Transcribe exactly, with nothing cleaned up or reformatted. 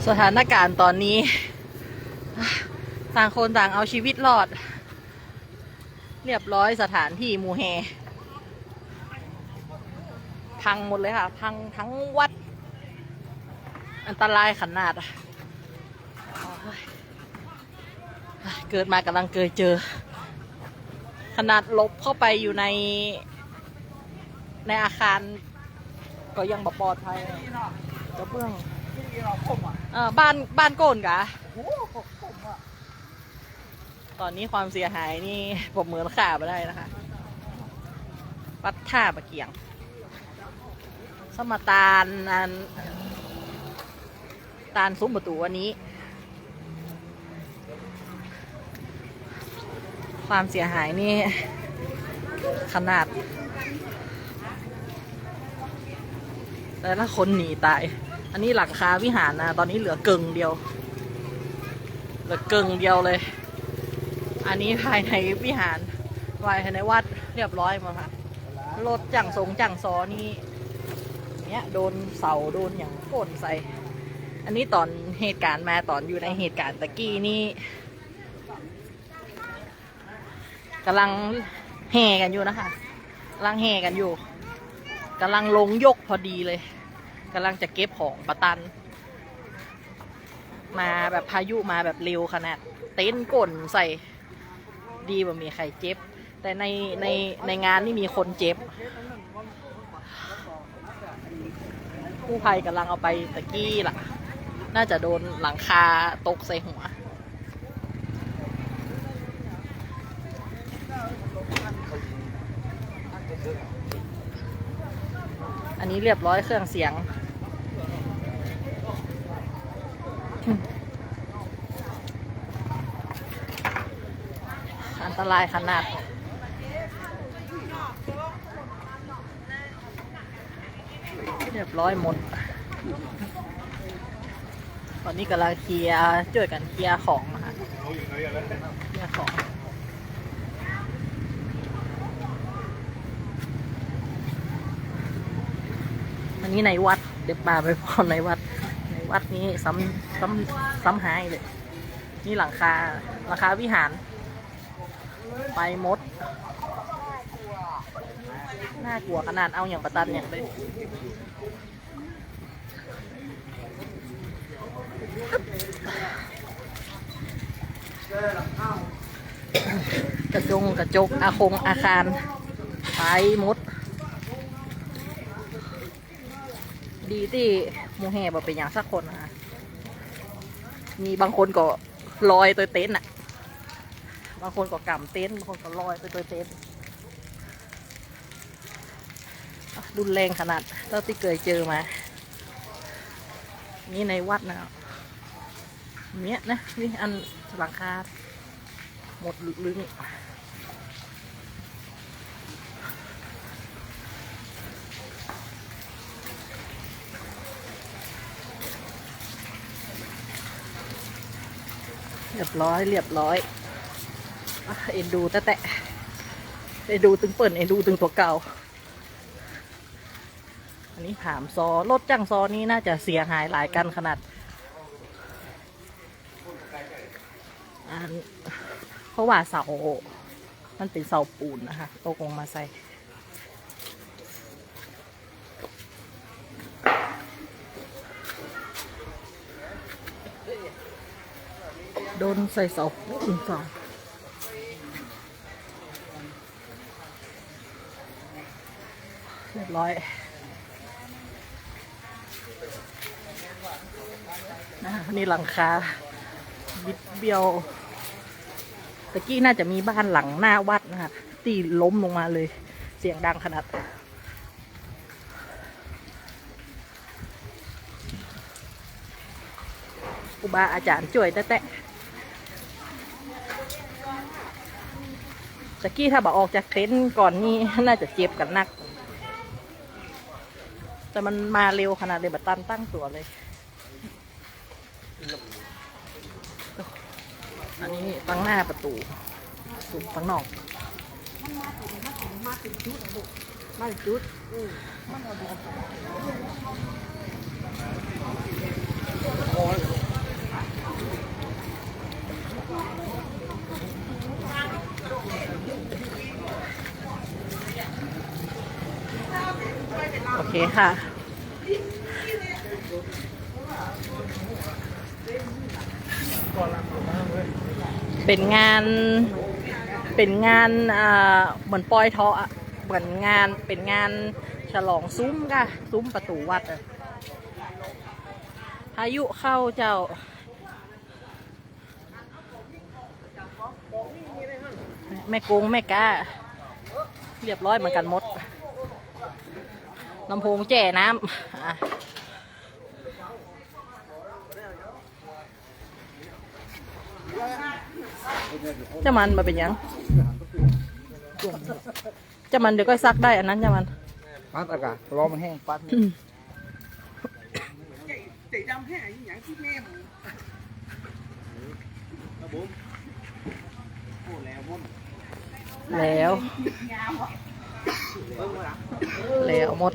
สถานการณ์ต๋อนนี้ ต่างคนต่างเอาชีวิตรอด เรียบร้อย สถานที่หมู่แห่ พังหมดเลยค่ะ พังตึงวัด อันตรายขนาด โอ๊ย เกิดมาก่ำลังเกยเจอ ขนาดหลบเข้าไปอยู่ใน ในอาคาร ก็ยังบ่ปลอดภัย กระเบื้อง เอ่อ บ้าน บ้านโก้นกะ ต๋อนนี้ความเสียหายนี่ประเมินค่าบ่ได้นะคะ วัดท่าบ่าเกียง สมตานอัน ตานสุมประตู๋วันนี้ ความเสียหายนี่ขนาด แต่ละคนหนีต๋าย อันนี้หลังคาวิหารนะ ต๋อนนี้เหลือเกิ่งเดียว เหลือเกิ่งเดียวเลย อันนี้ภายในวิหาร ภายในวัดเรียบร้อยหมดค่ะ รถจั่งสงจั่งซอนี่ เนี่ย โดนเสาโดนหยังโค่นใส่ อันนี้ต๋อนเหตุการณ์มา ต๋อนอยู่ในเหตุการณ์ตะกี้นี่ ก่ำลังแห่กั๋นอยู่นะคะ ก่ำลังแห่กั๋นอยู่ ก่ำลังลงยกพอดีเลย ก่ำลังจะเก็บของบ่ตัน มาแบบพายุมาแบบเร็วขนาด เต็นท์โค่นใส่ ดีบ่มีใผเจ็บ แต่ใน ใน ในงานนี่มีคนเจ็บ กู้ภัยก่ำลังเอาไปตะกี้ล่ะ น่าจะโดนหลังคาตกใส่หัว อันนี้เรียบร้อยเครื่องเสียง อันตรายขนาด เรียบร้อยหมด ต๋อนนี้ก่ำลังเคลียร์ จ้วยกั๋นเคลียร์ของนะคะ เคลียร์ของ อันนี้ในวัด เดี๋ยวปาไปผ่อในวัด ในวัดนี้ซ้ำ ซ้ำ ซ้ำหายเลย นี่หลังคา หลังคาวิหาร ไปหมด น่ากลัวขนาด เอาหยังบ่ตันหยังเลย กระจงกระจก อาคงอาคาร ไปหมด ดีตี้หมู่แห่บ่เป๋นหยังสักคนนะคะ มีบางคนก็ลอยตวยเต็นท์น่ะ บางคนก็ก๋ำเต็นท์ บางคนก็ลอยไปตวยเต็นท์ รุนแรงขนาดเต้าตี้เกยเจอมา นี่ในวัดนะ เนี่ยนะ นี่อันหลังคา หมดลึง เรียบร้อย เรียบร้อย อ่ะ เอ็นดูแต๊ๆ เอ็นดูตึงเปิ้น เอ็นดูตึงตั๋วเก่า อันนี้ถามซอ รถจั่งซอนี่น่าจะเสียหายหลายคันขนาด อัน เพราะว่าเสา มันเป๋นเสาปูนนะคะ ตกลงมาใส่ โดนใส่เสาปูนซะ เรียบร้อย นะ นี่หลังคา บิดเบี้ยว ตะกี้น่าจะมีบ้านหลังหน้าวัดนะคะ ตี้ล้มลงมาเลย เสียงดังขนาด ครูบาอาจ๋ารย์จ้วยแต๊ๆ ตะกี้ถ้าบ่ออกจากเต็นท์ก่อนนี่ น่าจะเจ็บกั๋นนัก แต่มันมาเร็วขนาดเลย บ่ตันตั้งตั๋วเลย อันนี้ตังหน้าประตู๋ ประตู๋ตังนอก มันมาเป๋นจุด มาเป๋นจุด อืม มันเอาดู โอ้ย เคค่ะ เป๋นงาน เป๋นงาน อ่า เหมือนปอยเถาะอะ เหมือนงาน เป๋นงานฉลองสุมก่ะ สุมประตู๋วัดอะ พายุเข้าเจ้า แม่กงแม่ก๊า เรียบร้อยเหมือนกั๋นหมด ลำโพงแจ้น้ำ อ่ะ เจ้ามันบ่าเป๋นหยัง เจ้ามันเดี๋ยวก็ซักได้อันนั้น เจ้ามัน ปัดอากาศ รอมันแห้ง ปัด อืม แล้ว แล้วหมด